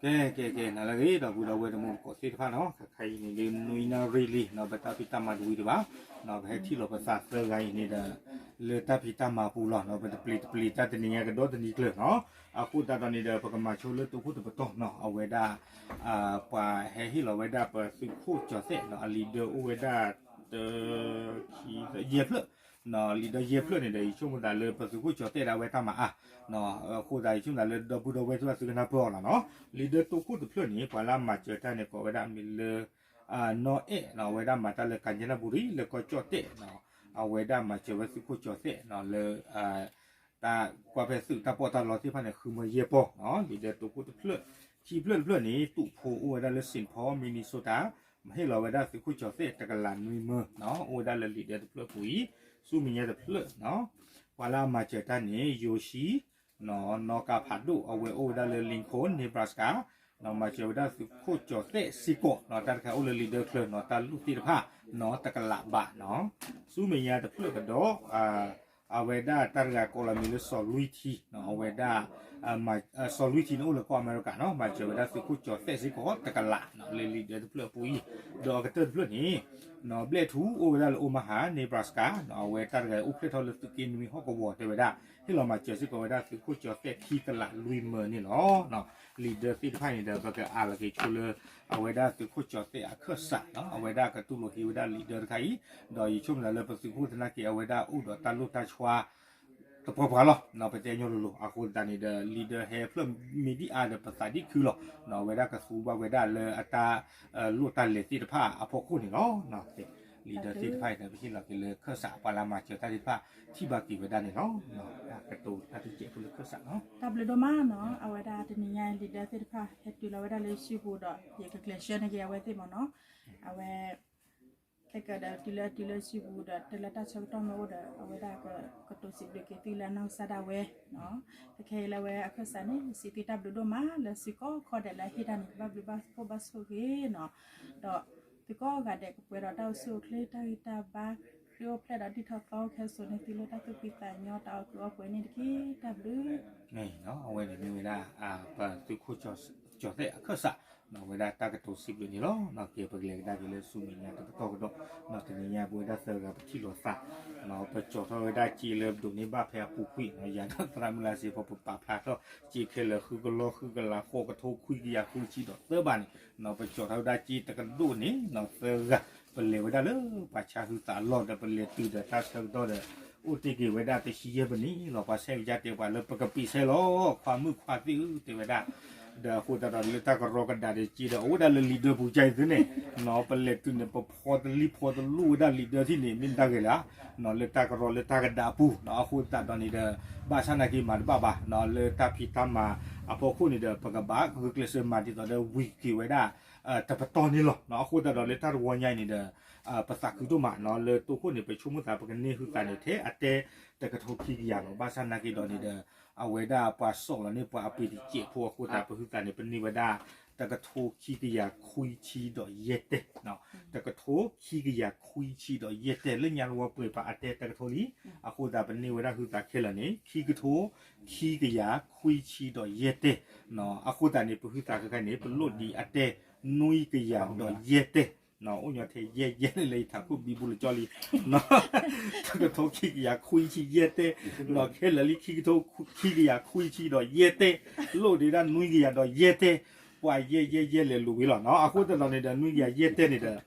ကဲ ကဲ ကဲ နၤလၢအဂ့ၤ ဒီပုၢ်ဒီဝဲၢ်တံၤသကိးသ့ၣ်တဖၣ်နီၤ, ခဲခါအံၤန့ၣ်ဒ်နွံနၣ်ရံၣ်လံနီၤ, ပတၢ်ဖံးတၢ်မၤတဝံၤဒံးဘၣ်, ပဟဲထံၣ်လိာ်ပသးသၢဂၤအံၤန့ၣ်ဒီး လၢတၢ်ဖံးတၢ်မၤပူၤလီၤနီၤ, ပတပျံၤတပျံၤတၢ်တနံၤညါကဒီးတနံၤကျၢၤနီၤ, အဃိသတးဒီးန့ၣ်ဒီး ပကမၤဆိလၢတိခိၣ်တပတီၢ်နီၤ, အဝဲဒၣ် ပှၤဟဲဟ့ၣ်လီၤဝဲဒၣ်ပသုးခိၣ်ကၠီၤသဲးနီၤ, အလံာ်ဒၢအိၣ်ဝဲဒၣ် တ ခံ ယဲၢ်ဖျၢၣ် လံာ်ဒၢယဲၢ်ဖျၢၣ်န့ၣ်ဒီး ယဆိကမိၣ်သးလၢပသုးခိၣ်ကၠီၤသဲးဒၣ်ဝဲတၢ်မၤအါ, အဃိသတးယဆိကမိၣ်သးလၢဒီပုၢ်ဒီဝဲၢ်သ့ၣ်တဖၣ်သုကနၢ်ပၢၢ်အီၤလီၤနီၤ, လံာ်ဒၢတိခိၣ်တဖျၢၣ်န့ၣ် ပှၤလၢအမၤစၢၤတၢ်န့ၣ် ကိးဝဲဒၣ်မ့ၢ်လၢ နီၢ်အဲၣ်နီၤ, အဝဲဒၣ်မၤတၢ်လၢကၣ်ကၠနဘူရံၤ လၢကီၢ်ကၠီၣ်တဲၣ်နီၤ, အဝဲဒၣ်မၤစၢၤဝဲသုးခိၣ်ကၠီၤသဲးနီၤ လၢ တၢ်ကွၢ်ဖဲသုးတၢ်ပီးတၢ်လီသ့ၣ်တဖၣ်န့ၣ် ဃုမၢယဲၢ်ပီၢ်နီၤ, လံာ်ဒၢတိခိၣ်တဖျၢၣ်, ခံဖျၢၣ်တဖျၢၣ်န့ၣ် တူၣ်ဖိအိၣ်ဝဲဒၣ်လၢ Saint Paul Minnesota ဟ့ၣ်လီၤဝဲဒၣ်သုးခိၣ်ကၠီၤသဲးတကလးနွံမၢနီၤ, အိၣ်ဝဲဒၣ်လၢလံာ်ဒၢတဖျၢၣ်အပူၤအံၤ, ဆူမဲာ်ညါတဖျၢၣ်နီၤ, ပှၤလၢအမၤစၢၤတၢ်န့ၣ် ယိၤၡံ နီၢ်ကါဖးဒိၣ် အဝဲအိၣ်ဝဲဒၣ်လၢ Lincoln Nebraska နီၤ, မၤစၢၤဝဲဒၣ်သုးခိၣ်ကၠီၤသဲးစ့ၢ်ကီးနီၤ, တၢ်တခါအိၣ်လၢလံာ်ဒၢချၢနီၤ, တၢ်လူၢ်သ့ၣ်တဖၣ်နီၤ တကလးဘးနီၤ, ဆူမဲာ်ညါတဖျၢၣ်ကဒီး အဝဲဒၣ်တၢ်တဂၤကိးလီၤမံၤလၢစီၤလွံၢ်ထံနီၤ, အဝဲဒၣ် စီၤလွံၢ်ထံန့ၣ်အိၣ်လၢကီၢ်အမဲရကၤနီၤ, မၤစၢၤဝဲဒၣ်သုးခိၣ်ကၠီၤသဲးစ့ၢ်ကီးတကလးနီၤ, လၢလံာ်ဒၢတဖျၢၣ်အပူၤအံၤ, ဒီးအကတၢၢ်တဖျၢၣ်န့ၣ် နီၤ ဘျဲၣ်ထူ အိၣ်ဝဲဒၣ်လၢ Omaha Nebraska နီၤ, အဝဲတၢ်တဂၤအိၣ်ဖျဲၣ်ထီၣ်လၢသုးက့နွံဟီၣ်ကဝီၤတဲဝဲဒၣ်, ဟ့ၣ်လီၤမၤစၢၤစ့ၢ်ကီးဝဲဒၣ်သုးခိၣ်ကၠီၤသဲးခံကလးလွံၢ်မၢန့ၣ်လီၤ. လံာ်ဒၢသ့ၣ်တဖၣ်အံၤန့ၣ်ဒီး ပကအးလီၤက့ၤဆိလၢ အဝဲဒၣ်သုးခိၣ်ကၠီၤသဲးအခၢၣ်စးနီၤ, အဝဲဒၣ်ကတူၢ်လိာ်ဟ့ၣ်ဝဲဒၣ်လံာ်ဒၢတခါအံၤ, ဒီးယဆိကမိၣ်သးလၢပသုးခိၣ်သနာ်က့ အဝဲဒၣ်အိၣ်ဒီးတၢ်လိၣ်တၢ်ဆှါ တပှဲၤပှဲၤလီၤနီၤ, ပတဲညီလိၤလိၤ, အဃိသတးန့ၣ်ဒီး လံာ်ဒၢဟဲဖျၢၣ်မ့ၢ်ဒ်အါဒီးပသးဒ်ခုလီၤနီၤ, အဝဲဒၣ်ကသူဘၣ်ဝဲဒၣ်လၢအတၢ် လိၣ်တၢ်လဲၤသ့ၣ်တဖၣ်အဖီခိၣ်န့ၣ်လီၤ. လံာ်ဒၢသ့ၣ်တဖၣ်အံၤဒီး ပဟ့ၣ်လီၤက့ၤလၢခၢၣ်စး ပှၤလၢမၤစၢၤတၢ်သ့ၣ်တဖၣ် ထံၣ်ဘၣ်က့ၤဝဲဒၣ်န့ၣ်လီၤ. ကတိၤတၢ်တစဲးဖိလၢခၢၣ်စးနီၤ, တၢ်ဘျုးဒိၣ်မးနီၤ, အဝဲဒၣ်တနံၤညါအံၤ လံာ်ဒၢသ့ၣ်တဖၣ် ဟဲတုၤလီၤဝဲဒၣ်လၢစုပူၤဒီး ယကကျဲးစၢးန့ၢ်က့ၤအဝဲသ့ၣ်မ့ၢ်နီၤ, အဝဲ ခဲကဒီးတုၤလၢတုၤလၢစုပူၤဒီး တုၤလၢတၢ်ဆၢကတီၢ်မ့ၢ်အိၣ်ဒီး အဝဲဒၣ်ကကတိၤစံးဘျုးက့ၤသုလၢအနီၢ်ကစၢ်ဒၣ်ဝဲနီၤ, ခဲခဲအံၤလၢအဝဲအခၢၣ်စးန့ၣ် စံးသုတၢ်ဘျုးဒိၣ်မးလၢသုကိးခီဒဲးလၢအဟ့ၣ်တၢ်န့ၣ် ကဘၣ်ဘျုးဘၣ်ဖှိၣ်ဘၣ်ဆိၣ်ဂ့ၤနီၤ, ဒီးသုကိးဂၤဒဲးကပှဲၤဒီးတၢ်အိၣ်ဆူၣ်အိၣ်ချ့ တၢ်ဂံၢ်တၢ်ဘါ ခရံာ်အိၣ်ဖျဲၣ်ဒီးဒ်ထီၣ်သီခဲစိာ်န့ၢ်သုလၢတၢ်သူၣ်ဖှံသးညီ တၢ်အီၣ်ကုၢ်အီပှဲၤန့ၣ်တက့ၢ်. တၢ်ဘျုး အဝဲန့ၣ်မ့ၢ်ဝဲဒၣ် ပသုးခိၣ်ကၠီၤသဲးအခၢၣ်စး အဝဲဒၣ်တၢ်ကတိၤစံးဘျုးန့ၣ်လီၤ. ကဲ ပကလဲၤကဒါက့ၤလၢဆူမဲာ်ညါတပတီၢ်ကဒီး, တနံၤညါပဝဲဒၣ်သၢဂၤပထံၣ်လိာ်သး, ပကၠီထီၣ်ဝဲဒၣ်စ့လၢဒိးန့ၢ်ဘၣ်ဖဲအပူၤကွံာ်, ယၤဒီးသရၣ်မုၣ်လါစ့ဖီ ပပာ်ဖျါထီၣ်စ့ခဲလၢာ် ဃုကလီ ဃုကလး ဃိးကထိခွံကယၤခွံဆံဒီးသၢဘးန့ၣ်, ပကၠီထီၣ်ဝဲဒၣ်စ့တကဒိၣ်န့ၣ် သၢဂၤ ပလဲၤဝဲဒၣ်လၢပှၤဆါဟုသးအလီၢ်ဒီး ပလဲၤတုၤဒီးတၢ်ဆၢကတီၢ်ဒီး အိၣ်တ့ၢ်က့ၤဝဲဒၣ်တဆံယဲၢ်မံးနံးလီၤ. ပှၤဆဲးကဒါတဲပှၤလၢပကပံးဆဲးလီၤ ခွါမုၣ်ခွါသ့ၣ်ဧၢ တဲဝဲဒၣ်, ဒီးအဃိသတးဒီးလၢတၢ်ကရီကဒးဒီးစ့ဒီး အိၣ်ဝဲဒၣ်လၢလံာ်ဒၢပူၤကါအံၤသုန့ၣ်, ပလဲၤတုၤန့ၣ် ပဖီတလံၢ်ဖီတလိၣ်ဝဲဒၣ်လံာ်ဒၢထံၣ်န့ၣ် မ့ၢ်တၢ်ဂ့ၤလၢၤ, လၢတၢ်ကရီလၢတၢ်ကဒးအပူၤ, အဃိသတးဒီးန့ၣ်ဒီး ဘၣ်ဆၣ်နာ်က့မၤတဘၣ်ဘၣ်, လၢတၢ်ဖံးတၢ်မၤအဖီခိၣ်န့ၣ်ဒီး ပကဘၣ်ဂုာ်ကျဲးစၢးမၤဒ်သိးဒီးဝံၤက့ၤဝဲဒၣ် တပတီၢ်န့ၣ်လီၤ. အဃိသတးဒီးလၢတၢ်တဝီညါအံၤန့ၣ်ဒီး ပသးခုဒိၣ်မးနီၤ, လၢတိခိၣ်န့ၣ် ပဆိကမိၣ်သးပကန့ၢ်ဟုသးန့ၣ် ထဲအတဲတကထိခံကယၤနီၤ, ဘၣ်ဆၣ်နာ်က့ဒီးန့ၣ်ဒီး အဝဲဒၣ်ပှၤစိာ်လီၤန့ၢ်ပှၤအပှ့ၤတစဲးဖိအဃိသတး ပဟုသးန့ၣ် ပန့ၢ်ဝဲဒၣ် တကထိခံကယၤခွံဆံဒီးယဲၢ်တဲၣ်, တကထိခံကယၤခွံဆံဒီးယဲၢ်တဲၣ် လၢညါတဝီပှဲၤပှၤအတဲတကထိလံ, အဃိသတးပန့ၢ်ဝဲဒၣ်ဟုသးခဲလၢာ်န့ၣ် ခံကထိခံကယၤခွံဆံဒီးယဲၢ်တဲၣ်, အဃိသတးန့ၣ် ပဟုသးခဲခါန့ၣ် ပလိၣ်ဒံးအတဲ နွံကယၤဒီးယဲၢ်တဲၣ်, အိၣ်ညီထဲယဲၢ်ယဲၢ်လၢယထးခိၣ်ဘံဘူလၢကၠီလံ, တကထိခံကယၤခွံဆံယဲၢ်တဲၣ်, ဒီးခဲလၢာ်လံခံကထိခံကယၤခွံဆံဒီးယဲၢ်တဲၣ်, လိၣ်ဒံးဒၣ်နွံကယၤဒီးယဲၢ်တဲၣ်, ပှၤယဲၢ်ယဲၢ်ယဲၢ်လဲၤလိာ်ဝံၤလီၤနီၤ, အဃိသတးဒီးန့ၣ်ဒီး နွံကယၤယဲၢ်တဲၣ်န့ၣ်ဒီး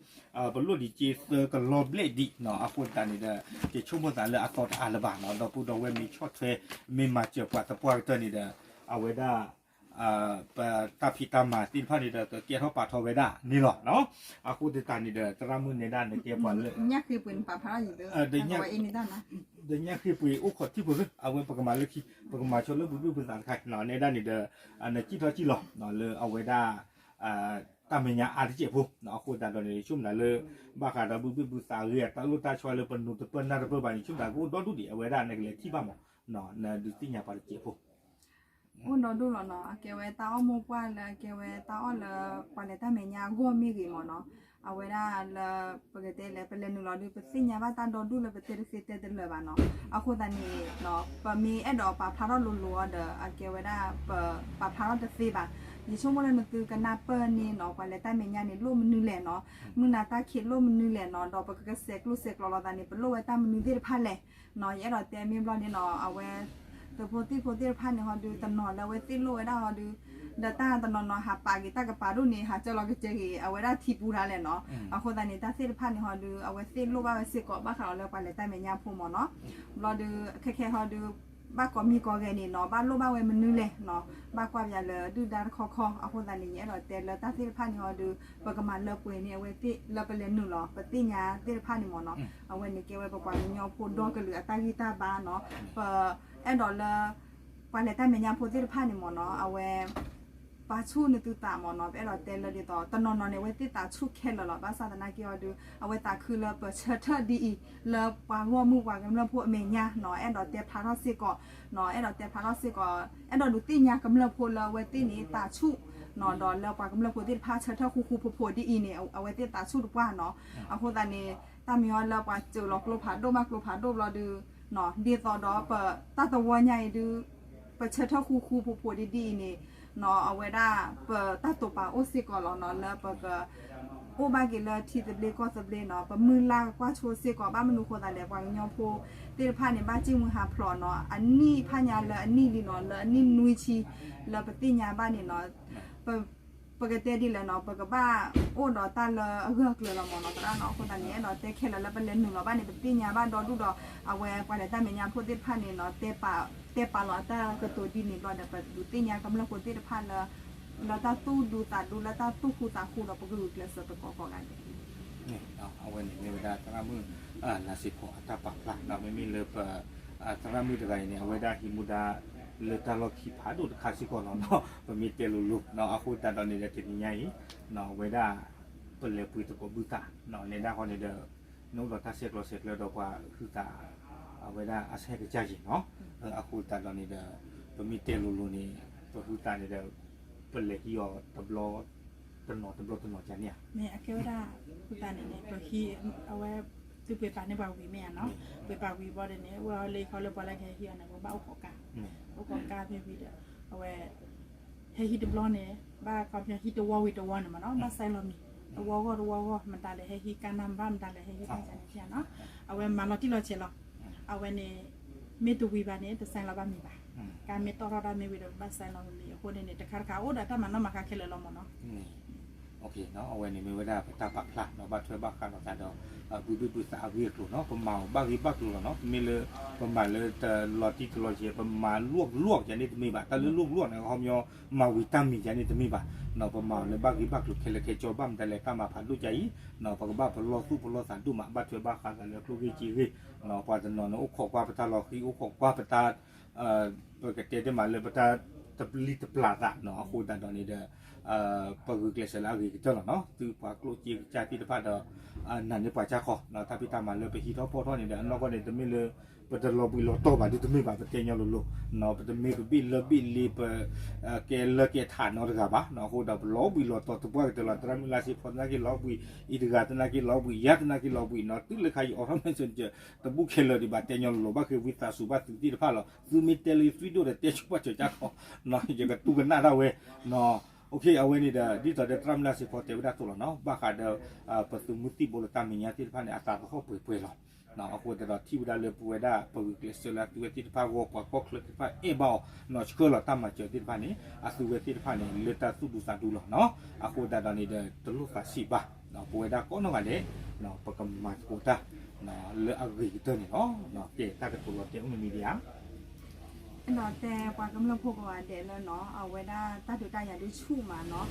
ပလိၣ်ဒံးစ့သၢကလီဘျဲၣ်ဒံးနီၤ, အဃိသတးန့ၣ်ဒီး ယဆိကမိၣ်သးလၢအသီတအါလၢၤဘၣ်နီၤ, ဒီပုၢ်ဒီဝဲၢ်မ့ၢ်ဆီၣ်ထွဲ မ့ၢ်မၤစၢၤပှၤသပှၢ်ကတၢၢ်န့ၣ်ဒီး အဝဲဒၣ် ပတၢ်ဖံးတၢ်မၤသ့ၣ်တဖၣ်န့ၣ်ဒီး ကကဲထီၣ်ပာ်ထီၣ်ဝဲဒၣ်န့ၣ်လီၤနီၤ, အဃိသတးန့ၣ်ဒီး သရၣ်မုၣ်နဲဒၣ်နကဲပှၤလၢ ညၣ်ဃ့ပှ့ၤနပာ်ဖျါထီၣ်ယံၤသၢ, ဒီးညၣ်ဃ့ပှ့ၤအိၣ်ခိးထံၣ်ဖိသၢ, အဝဲပကမၤလၢခံ ပကမၤဆိလၢဘုဘ့ၣ်ဘုသးတခါနီၤ, နဲဒၣ်န့ၣ်ဒီး နစံၣ်ထီၣ်စံၣ်လီၤလၢအဝဲဒၣ် တၢ်မဲာ်ညါအါတစဲးဖိနီၤ, အဃိသတးဒီးန့ၣ် ဆိကမိၣ်သးလၢ ဘၣ်ဃးဒီးဘုဘ့ၣ်ဘုသးအဂ့ၢ် အတၢ်လိၣ်တၢ်ဆှါလၢပနုာ်တပၢၢ်နၢ်တပၢၢ်ဘၣ်န့ၣ် ဆိကမိၣ်သးကအိၣ်ဒီဒူၣ်ဒံး အဝဲဒၣ်နကလဲၤထံၣ်ဘၣ်မး, နဒုးသ့ၣ်ညါပှၤတစဲးဖိ အိၣ်ဒီဒူၣ်လီၤနီၤ, အကဲဝဲတၢ်အီၣ်မိၢ်ပှၢ်လၢအကဲဝဲတၢ်အီၣ်လၢ ပှၤလဲၤတၢ်မဲာ်ညါအဂီၢ်မ့ၢ်ဂ့ၤမးနီၤ, အဝဲဒၣ်လၢ ပကတဲလဲၣ် ပလဲၤနုာ်လီၤဒုး ပသ့ၣ်ညါဘၣ်တၢ်ဒီဒူၣ်လၢပတဲတသ့တဲတလၢာ်ဘၣ်နီၤ. အဃိသတးန့ၣ် ပမ့ၢ်အဲၣ်ဒိးပာ်ဖျါထီၣ်လိၤလိၤအီၤဒီး အကဲဝဲဒၣ် ပပာ်ဖျါထီၣ်တသ့ဘၣ်. ယဆိကမိၣ်လၢနသုကနၢ်ပၢၢ်န့ၣ်နီၤ ပှၤလဲၤတၢ်မဲာ်ညါန့ၣ် လိၣ်မနုၤလဲၣ်နီၤ, မုၢ်နၤတၢ်ခံးလိၣ်မနုၤလဲၣ်နီၤ, ဒီးပကကဆဲးကျိးဆဲးကျိးလိာ်သးန့ၣ် ပလိၣ်ဝဲတၢ်မနုၤသ့ၣ်တဖၣ်လဲၣ်နီၤ. ယအဲၣ်ဒိးတဲမ့ၢ်ဘျီန့ၣ်နီၤ အဝဲ သုးဖိသံၣ်ဖိသ့ၣ်တဖၣ်န့ၣ်ဟီဒုး တနီၤလၢအဝဲသ့ၣ်လိၣ်ဝဲဒၣ်ဟီဒုး ဒီးတၢ်တနီၤနီၤဟးပာ်က့ၤတၢ်ကပၤဒိၣ်န့ၣ် ဟးကၢလီၤကစၢၤက့ၤ အဝဲဒၣ်ထံပူၤတၢ်လဲၣ်နီၤ. အဃိသတးန့ၣ် တၢ်သ့ၣ်တဖၣ်န့ၣ်ဟီဒုး အဝဲသ့ၣ်လိၣ်ဘၣ်ဝဲစ့ၢ်ကီး ဘၣ်ဃးဒီးလၢပှၤလဲၤတၢ်မဲာ်ညါဖိမ့ၢ်နီၤ. ဘျီဒုး ခဲခဲဟီဒုး ဘၣ်ကိးမံၤကိးဂၤန့ၣ်နီၤ ဘၣ်လိၣ်ဘၣ်ဝဲမနုၤလဲၣ်နီၤ, ဘၣ်ကွၢ်ပယၤလၢဒုၣ်ဒါတခီခီ. အဃိသတးန့ၣ် ယအဲၣ်ဒိးတဲလၢတၢ်သ့ၣ်တဖၣ်န့ၣ်ဟီဒုး ပကမၤလၢပှဲၤန့ၣ် အဝဲသ့ၣ်လၢပလဲၤနုာ်လီၤ ပသ့ၣ်ညါသ့ၣ်တဖၣ်န့ၣ်မ့ၢ်နီၤ. အဝဲန့ၣ်ကဲဝဲပပှၤကညီဖိဒီကလုာ်အတၢ်ဂံၢ်တၢ်ဘါနီၤ. ပအဲၣ်ဒိးလၢ ပှၤလဲၤတၢ်မဲာ်ညါဖိသ့ၣ်တဖၣ်န့ၣ်မ့ၢ်နီၤ အဝဲ ပာ်ဆူၣ်နသုသးမ့ၢ်နီၤ. ပအဲၣ်ဒိးတဲလၢဒ်သိး တနီၤနီၤန့ၣ် အဝဲသ့ၣ်သးဆူၣ်ခဲလၢာ်လီၤ. ဘၣ်ဆၣ်သနာ်က့အီၤဒုး အဝဲသးခုလၢပဆၢထၢၣ်ဒ်အံၤ လၢပှၤဂီၢ်မုၢ်ပှၤကမျၢၢ်ဖိအမဲာ်ညါနီၤ. အဲၣ်ဒိးတဲဖျါထီၣ်စ့ၢ်ကီးနီၤ, အဲၣ်ဒိးတဲဖျါထီၣ်စ့ၢ်ကီး အဲၣ်ဒိးဒုးသ့ၣ်ညါကမျၢၢ်ဖိလၢအဝဲသ့ၣ်န့ၣ် သးဆူၣ်နီၤ, ဒီးလၢပှၤကမျၢၢ်ဖိသ့ၣ်တဖၣ်ဆၢထၢၣ်ဃူဃူဖိးဖိးဒ်အံၤန့ၣ် အဝဲသ့ၣ်သးဆူၣ်တပှၢ်နီၤ. အဃိသတးန့ၣ် တၢ်မ့ၢ်အီၤလၢပှၤစၢၤလီၤကျိဖးဒိၣ်မးကျိဖးဒိၣ်ဘျီဒုး ဒ်သိးဒီးပတၢ်တဝီညါအံၤဒုး ပဆၢထၢၣ်ဃူဃူဖိးဖိးဒ်ဒ်အံၤန့ၣ်နီၤ, အဝဲဒၣ်ပတၢ်တိာ်ပာ်အိၣ်စ့ၢ်ကီးလီၤနီၤ, လၢပက အိၣ်ဘၣ်က့ၤလၢထံသဘျ့ကီၢ်သဘျ့နီၤ, ပမုၢ်လၢ်ကွၢ်ဆိစ့ၢ်ကီး ဘၣ်မနုၤဃိသးလဲၣ် ပှၤကညီဖိသ့ၣ်တဖၣ်န့ၣ် ဘၣ်စံၣ်မုၢ်ဟးဖျိးနီၤ, အနံၣ်ဖးညါလၢအနံၣ်လံနီၤ, လၢအနံၣ်နွံဆံ လၢပသ့ၣ်ညါဘၣ်န့ၣ်နီၤ, ပ ပကတဲဒ်လဲၣ်နီၤ, ပကဘၣ်အိၣ်ဒီးတၢ်လၢအဂၢၢ်အကျၢၤလီၤမ့ၢ်နီၤ, သရၣ်နီၤ. အဃိသတးန့ၣ် အဲၣ်ဒိးတဲခဲလၢာ်လၢပလဲၤနုာ်လီၤဘၣ်န့ၣ် ပသ့ၣ်ညါဘၣ်ဒီဒူၣ်ဒီး အဝဲပှၤလဲၤတၢ်မဲာ်ညါဖိသ့ၣ်တဖၣ်န့ၣ်နီၤ, တဲပာ်လီၤအတၢ်ကတိၤဒ်န့ၣ်ဘျီဒီး ပဒုးသ့ၣ်ညါကမျၢၢ်ဖိသ့ၣ်တဖၣ်လၢ လၢတၢ်သူၣ်ဒူသးဒူ လၢတၢ်သူၣ်ဃူသးဃူဒီး ပကဂုာ်ကျဲးစၢးသကိးကိးဂၤဒဲး အဝဲန့ၣ်မ့ၢ်ဝဲဒၣ်သရၣ်မုၣ် လါစ့ဖီအတၢ်ပာ်ဖျါနီၤ, မ့မ့ၢ်လၢပ သရၣ်မုၣ်တဂၤအံၤန့ၣ် အဝဲဒၣ်ဟံးမူဒါလၢတၢ်လီၢ်ခံဖးဒိၣ်တခါစ့ၢ်ကီးလီၤနီၤ, ပမ့ၢ်တဲလိၤလိၤနီၤ. အဃိသတးဒီးန့ၣ်ဒီးတနံၤညါအံၤ အဝဲဒၣ် ပလဲၤပှ့ၤသကိးဘုသး နဲဒၣ်ဃီန့ၣ်ဒီး နအိၣ်ဒီးတၢ်ဆဲးကျိးဆဲးကျၢဒီးပှၤဟုသး အဝဲဒၣ်အဆဲးကစၢ်ယဲၢ်နီၤ. အဃိသတးဒီးန့ၣ်ဒီး ပမ့ၢ်တဲလိၤလိၤန့ၣ် ပဟုသးန့ၣ်ဒီး ပလဲၤဟံးအီၤတဘျီ တနီၤတဘျီတနီၤကန့ၣ်ဧါ. မ့ၢ်အကဲဝဲဒၣ် ဟုသးန့ၣ်န့ၣ် ပဟံး အဝဲ သုပှ့ၤပာ်န့ၢ်ပှၤဝံၤမ့ၢ်ဧါနီၤ, ပှ့ၤပာ်ဝံၤဘီဒီးန့ၣ် ဝဲအီၤလၢယခီလၢပှၤလၢကဟဲဟံးအီၤန့ၣ် ပဘၣ်အိၣ်ခိးကါ, အိၣ်ခိးကါဖဲဝံၤဒီး အဝဲ ဟဲဟံးတဘျီန့ၣ် ဘၣ်ခီပညီဟံးတဝီဝံၤတဝီန့ၣ်မ့ၢ်နီၤ, ဘၣ်စဲလီၤမံၤ တဝီဂီၢ်တဝီဂီၢ် မတၤလဲၣ်ဟဲဟံးကါနၤ မတၤလဲၣ်ဟဲဟံးကါန့ၣ်နီၤ, အဝဲမၤလီၤတံၢ်လီၤဆဲးလီၤ. အဝဲန့ၣ် မ့ၢ်တဝံၤဘၣ်န့ၣ် တစဲလီၤဘၣ်မံၤဘၣ်, ကါမ့ၢ်တီၢ်ထီၣ်တၢ်မ့ၢ်ဝံၤဒီး ဘၣ်စဲလီၤမံၤအဃိန့ၣ်န့ၣ် တခါတခါအိၣ်ဒီးတၢ်မၤနီၣ်မၤဃါခဲလၢာ်လီၤမ့ၢ်နီၤ. အဝဲန့ၣ်မ့ၢ်ဝဲဒၣ်ပတၢ်ပာ်ဖျါနီၤ, ဘၣ်ထွဲဘၣ်ဃးလိာ်သးဒီး ဘုဘ့ၣ်ဘုသးအဂ့ၢ်အကျိၤနီၤ, ပမၤအီၤဘၣ်ဂ့ၢ်ဘၣ်ကျိၤလီၤနီၤ, မ့ၢ်လၢ ပမၤလၢတလီၤတံၢ်တလီၤဆဲး ပမၤလိၣ်လိၣ်ကန့ၣ်တမ့ၢ်ဘၣ်, တၢ်လၢလိၣ်လိၣ်န့ၣ် ခီပညီ မၤဝံၤတၢ်မံၤကန့ၣ်တမ့ၢ်ဘၣ်, ပမၤအီၤလၢဘၣ်ဂ့ၢ်ဘၣ်ကျိၤခဲလၢာ်ခဲဆ့ ဘၣ်မတၤလဲၣ်တၢ်မၤဖးဒိၣ်ကါအံၤ ပကဘၣ်ပလီၢ်သူၣ်ပလီၢ်သးဒိၣ်မး ဘၣ်ထွဲဘၣ်ဃးသးလၢကျိၣ်ဂ့ၢ်စ့ဂ့ၢ်, ပှၤတနီၤန့ၣ် အိၣ်ခိးကွၢ်ပတၢ်လီၤဃံၤ အိၣ်ခိးကွၢ်ပတၢ် ပကတဲတ့ၢ်မးလၢပတၢ်တပျံၤတပျၢ်သးနီၤ, အဃိသတးဒီးန့ၣ်ဒီး ပဂုာ်ကျဲးစၢးလၢအဂ့ၤကတၢၢ်လီၤနီၤ, သုပှၤကျိၣ်စ့ကစၢ်သ့ၣ်တဖၣ်ဒီး နာ်န့ၢ်ပှၤကၢ်ခီ, တၢ်ဖံးတၢ်မၤလၢပဟံးထီၣ်ဖီၣ်ထီၣ်န့ၣ်ဒီး အနီၢ်ကီၢ်န့ၣ် တမ့ၢ်လၢ ပတလီၤဘှံးလီၤတီၤဘၣ်ဒုးတမ့ၢ်ဘၣ်, ပတဲညီလိၤလိၤ, ပတမ့ၢ်ပဘ့ၣ်လၢဘ့ၣ်လ့ ပ ကဲလၢကဲထးနီတဂၤဘၣ်, အဃိဒီးပလီၤဘှံးလီၤတီၤသပှၢ်ကတၢၢ်လီၤ, သရၣ်မုၣ်လါစ့ဖီသနာ်က့လီၤဘှံး, အံၤတဂၤသနာ်က့လီၤဘှံး, ယၤသနာ်က့လီၤဘှံးနီၤ, တုၤလၢခါအံၤ automatic တဘူၣ်ခဲလၢာ်ဒံးဘၣ်, တဲညီလိၤလိၤ ဘၣ်ဃ့ဝံသးစူၤဘၣ်သုးသ့ၣ်တဖၣ်လီၤ, သုမ့ၢ်တဲလၢသုဒိၣ်ဒီးတဲဆူၣ်ဘၣ်စၢၤကၢ်ခီ, ယကတူၢ်ကနၣ်ဒၣ်ဝဲ အဝဲန့ၣ်ဒီး ဒ်သိးဒီးသရၣ်မုၣ်လါစ့ဖီတဲဝဲဒၣ်အသိးလီၤနီၤ, ဘၣ်ဃးဒီး ပသုးမုၢ်သံၣ်ဘိလၢတၢ်မဲာ်ညါသ့ၣ်တဖၣ်န့ၣ် အသးသဟီၣ်ပှဲၤပှဲၤလီၤ. အဃိသတးဒီးထံၣ်ဝဲဒၣ်လၢပဝဲဒၣ်ပဂုာ်ကျဲးစၢးလၢအသုဝဲသ့ၣ်တဖၣ်ဂီၢ် ပှၤကီၢ်ချၢသ့ၣ်တဖၣ်အဲၣ်ဘၣ်အီၤ နီၢ်ဆှၢလီၤတၢ်မၤစၢၤသ့ၣ်တဖၣ်န့ၣ် အသုဝဲသ့ၣ်တဖၣ်န့ၣ် လၢတၢ်သူၣ်ဒူသးဒူလီၤနီၤ. အဃိသတးဒီးန့ၣ်ဒီး တလိၣ်သးဆံးဘၣ်, ပဝဲဒၣ်ကိးနီၢ်ဂၤဒဲး ပကမၤသကိးတၢ် လၢအဂ့ၤကတၢၢ်န့ၣ်လီၤ. ကဲတၢ်ကတိၤလီၤတဲာ်အိၣ်မ့ၢ်မံၤဒံးဧါ. အဲၣ်ဒိးတဲပှၤကမျၢၢ်ဖိကိးဂၤဒဲးလၢနီၤ အဝဲဒၣ်တၢ်ဒုးတၢ်ယၤဒုးဆူၣ်မးနီၤ,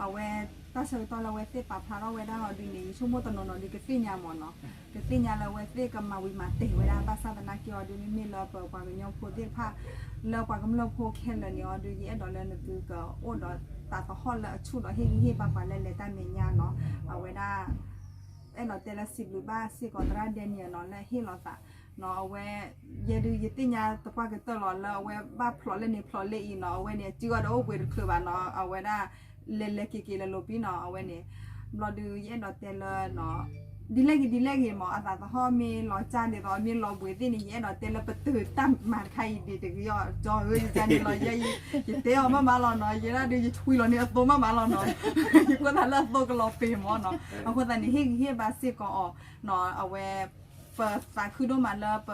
အဝဲတၢ်ဆၢကတီၢ်လၢအဝဲသ့ၣ်ပာ်ဖျါထီၣ်ဝဲဒၣ်အီၤဒုးန့ၣ် ယဆိကမိၣ်တနီၤနီၤဒုးကသ့ၣ်ညါမးနီၤ, ကသ့ၣ်ညါလၢအဝဲသ့ၣ်ကမၤဝံၤမၤတဲာ်ဝဲဒၣ် ဘၣ်ဆၣ်သနာ်က့အီၤဒုး မ့မ့ၢ်လၢပပှၤကညီဖိသ့ၣ်တဖၣ် လၢပှၤကမျၢၢ်ဖိခဲလၢာ်န့ၣ်အီၤဒုး ယအဲၣ်ဒိးလၢနသုကအိၣ်ဒီးသးသဟီၣ်လၢအဆူၣ်ဒီးဟ့ၣ်ဂံၢ်ဟ့ၣ်ဘါပှၤလၢလဲၤတၢ်မဲာ်ညါနီၤ, အဝဲဒၣ် အဲၣ်ဒိးတဲလၢစံးဘျုးဘၣ်စ့ၢ်ကီးသရၣ်ဒဲနံၣ်နီၤ လၢဟ့ၣ်လီၤသးနီၤ, အဝဲ ယဲဒုးယသ့ၣ်ညါသပှၢ်ကတၢၢ်လီၤ လၢအဝဲဘၣ်ဖျိးလၢန့ၣ်ဖျိးလၢအံၤနီၤ, အဝဲန့ၣ် အစုအီၤဒီးအိၣ်ဘှံးတချုးဘၣ်နီၤ, အဝဲဒၣ် လဲၤလဲၤက့ၤက့ၤလၢလိၤပံနီၤ, အဝဲန့ၣ် ဘျီဒုးယအဲၣ်ဒိးတဲလၢ ဒ်လဲၣ်ဂ့ၤဒ်လဲၣ်ဂ့ၤမး အသးသဟီၣ်မ့ၢ်လီၤကၢ်ဒ်သိး မ့ၢ်လီၤဘှံးသ့ၣ်န့ၣ် ယအဲၣ်ဒိးတဲလၢပတုာ်တၢ်မၤတခါအံၤဒ်တကယီၢ် ကၠီဧၢ ယန့ၣ်လီၤယဲ ယတဲအီၤမးမးလီၤနီၤ ယဲဒၣ်ဒုးယထွံလီၤန့ၢ်အသိမးမးလီၤနီၤ ယကွၢ်သးလၢအသိကလီၤပ့ၤမးနီၤ အဃိသတးန့ၣ် ဟ့ၣ်ဂံၢ်ဟ့ၣ်ဘါစ့ၢ်ကီးအီၤ အဝဲ ပသးခုဒိၣ်မးလၢပ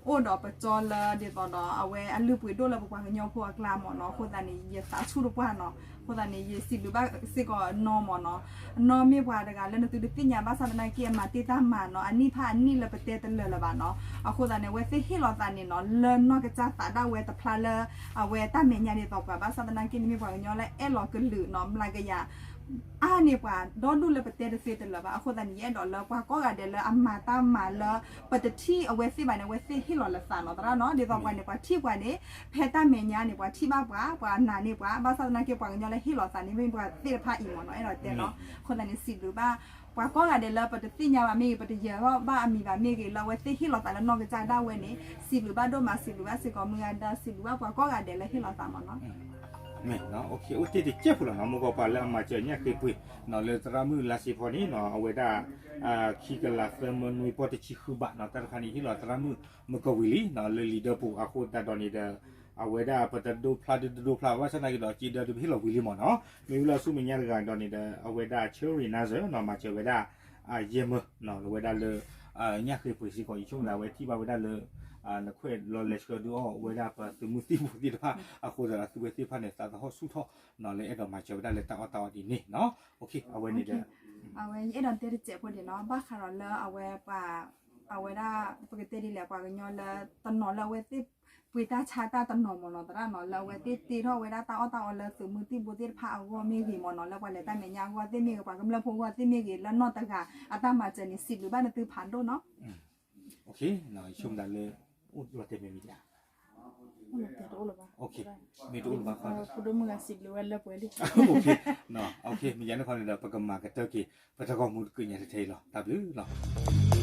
အိၣ်ဒီးပကၠီလၢဒ်သိးဒီး အဝဲအလုၢ်အပှ့ၤဒိၣ်လၢပပှၤကညီဖိအကျါမးနီၤ အဃိသတးန့ၣ် ယသးဆူၣ်တပှၢ်နီၤ အဃိသတးန့ၣ် ယစံးဘျုးဘၣ်စ့ၢ်ကီးနီၤမးနီၤ နီၢ်မ့ၢ်ပှၤတဂၤလၢနသုတသ့ၣ်ညါဘၣ်ဆၣ်သနာ်က့ အမၤတ့ၢ်တၢ်မၤနီၤ အနံၣ်ဖးအနံၣ်လၢပတဲတလၢာ်လၢၤဘၣ်နီၤ အဃိသတးန့ၣ် အဝဲသ့ၣ်ဟ့ၣ်လီၤသးန့ၣ်နီၤ လၢနီၢ်ကစၢ်သးဒၣ်ဝဲတဖျါလၢ အဝဲတၢ်မဲာ်ညါဒ်သိးပှၤဘၣ်ဆၣ်သနာ်က့န့ၣ် မ့ၢ်ပှၤကညီလၢအဲၣ်လီၤကလုာ်နီၤ မျးကယၤ အါန့ၢ်ပှၤ ဒီဒူၣ်လၢပတဲတသ့တလၢာ်ဘၣ် အဃိသတးန့ၣ် ယအဲၣ်ဒိးလၢပှၤကိးဂၤဒဲးလၢအမၤတၢ်မၤလၢ ပတထံၣ်အဝဲသ့ၣ်ဘၣ်န့ၣ် အဝဲသ့ၣ်ဟ့ၣ်လီၤလၢသးနီၤ သရၣ်နီၤ ဒ်သိးပှၤန့ၣ် ပှၤထံၣ်ပှၤန့ၣ် ဖဲတၢ်မဲာ်ညါန့ၣ် ပှၤထံၣ်ဘၣ်ပှၤ ပှၤနာ်န့ၢ်ပှၤ ဘၣ်ဆၣ်သနာ်က့ ပှၤကညီလၢဟ့ၣ်လီၤသးန့ၣ် မ့ၢ်ပှၤသ့ၣ်တဖၣ်အံၤမးနီၤ အဲၣ်ဒိးတဲနီၤ အဃိသတးန့ၣ် စံးဘျုးဘၣ် ပှၤကိးဂၤဒဲးလၢပတသ့ၣ်ညါဘၣ်မ့ၢ်ဂ့ၤ ပတယၢၤဘၣ်အမံၤဘၣ်မ့ၢ်ဂ့ၤ လၢအဝဲသ့ၣ်ဟ့ၣ်လီၤသးလၢနီၢ်ကစၢ်ဒၣ်ဝဲန့ၣ် စံးဘျုးဘၣ်ဒိၣ်မး စံးဘျုးဘၣ်စ့ၢ်ကီးမုၢ်ဂၤဒီး စံးဘျုးဘၣ်ပှၤကိးဂၤဒဲးလၢဟ့ၣ်လီၤသးမးနီၤ မ့ၢ်နီၤ အိၣ်တ့ၢ်တစဲးဖိလီၤနီၤ မ့ၢ်ကီးပှၤလၢအမၤစၢၤညၣ်ဃ့ပှ့ၤနီၤ လၢသရၣ်မုၣ်လါစ့ဖီန့ၣ်နီၤ အဝဲဒၣ် ခံကလးသၢမၢနွံပီၢ်တဆံဃုဘးနီၤ တၢ်တခါန့ၣ် ဟ့ၣ်လီၤသရၣ်မုၣ်မုၢ်ကဝံၤလံနီၤ လၢလံာ်ဒၢပူၤ အဃိသတးဒီးန့ၣ်ဒီး အဝဲဒၣ်ပတဒိဖျါဒုတဒိဖျါ ဘၣ်ဆၣ်သနာ်က့ဒီး က့ဒၢဒုးဟ့ၣ်လီၤဝံၤလံမ့ၢ်နီၤ မ့ၢ်ဝံၤလီၤဆူမဲာ်ညါတဂၤဒီးန့ၣ်ဒီး အဝဲဒၣ် Cherry Nazar နီၤ မၤစၢၤဝဲဒၣ် ယဲၢ်မၢနီၤ လၢဝဲဒၣ်လၢ ညၣ်ဃ့ပှ့ၤစ့ၢ်ကီး ယဆိကမိၣ်ဒၣ်ဝဲထံၣ်ဘၣ်ဝဲဒၣ်လၢ နခွဲးလီၤလဲၤဆှၢဒုးအီၣ်ဝဲဒၣ်ပသုးမုၢ်သံၣ်ဘိသ့ၣ်တဖၣ် အဃိသတးဒီးသုဝဲသ့ၣ်တဖၣ်န့ၣ် သးသဟီၣ်ဆူၣ်ထီၣ်နီၤ လၢအဲၣ်ဒိးမၤစၢၤဝဲဒၣ်လၢတၢ်အီၣ်တၢ်အီဒ်န့ၣ်နီၤ အဝဲန့ၣ်ဒီး အဝဲယအဲၣ်ဒိးတဲတစဲးဖိဒံးနီၤ ဘၣ်ဃးဒီးလၢအဝဲပှၤ အဝဲဒၣ် ပကတဲဒ်လဲၣ် ပှၤကညီလၢတနီၤလၢအဝဲသ့ၣ် ပှ့ၤတၢ်ဆါတၢ်တနီၤမ့ၢ်နီၤ သရၣ်နီၤ လၢအဝဲသ့ၣ်တ့ထီၣ်ဝဲဒၣ်တၢ်အီၣ်တၢ်အီလၢသုးမုၢ်သံၣ်ဘိသ့ၣ်တဖၣ်အဂီၢ်မ့ၢ်ဂ့ၤမ့ၢ်နီၤ လၢပှၤလဲၤတၢ်မဲာ်ညါအဂီၢ်သ့ၣ်မ့ၢ်ဂ့ၤ ပှၤကမျၢၢ်ဖိအဂီၢ်သ့ၣ်မ့ၢ်ဂ့ၤ လၢနီၢ်တဂၤအတၢ်မၤစၢၤန့ၣ် စံးဘျုးဘၣ်နသုဖးဒိၣ်နီၤ ယဆိကမိၣ်ဒၣ်လၢ အိၣ်လီၤတဲာ်မဲာ်မံၤဒံးဧါ မ့ၢ်တအိၣ်လၢၤဘၣ် မ့ၢ်ယၤန့ၣ်ခီန့ၣ်ဒီး ပကမၤကတၢၢ်က့ၤ ပတၢ်ဂီၤမူတက့ၢ်ညါထဲအံၤလီၤ တၢ်ဘျုးလီၤ